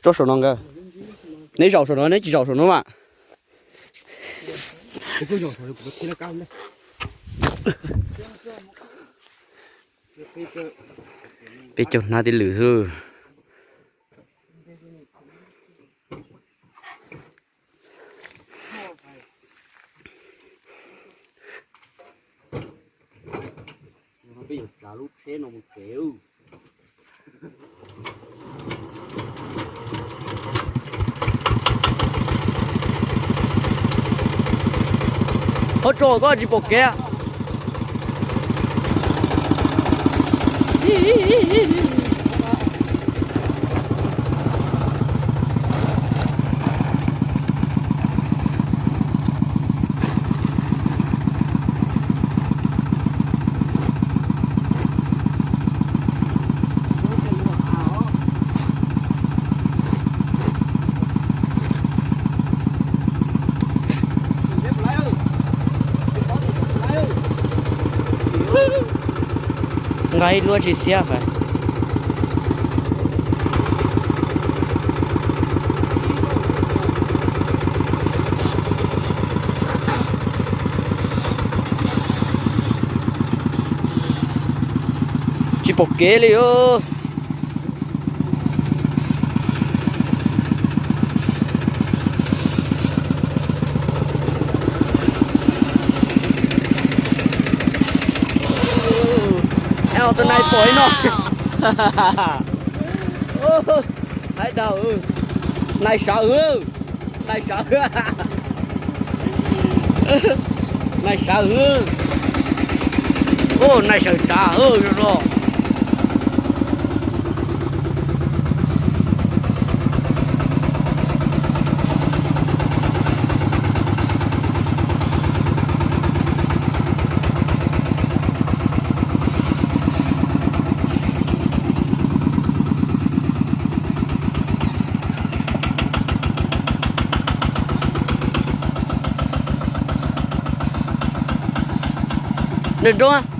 Tso saum no nkawd. Neb zaum saum no, neb tsis zaum saum no mas. Peb caug hnab tib lwm xwb. Peb yuav tsav lub tsheb no mus tsev. Ho tso koj tsis pom kev. Nqa ib lub tsis xiab fais. Tsis pom kev li os. Tus nais pom ib no. Haib dhau. Nais sawv. Nais sawv. Nais sawv. Nais sawv tsav no. Nws nroo.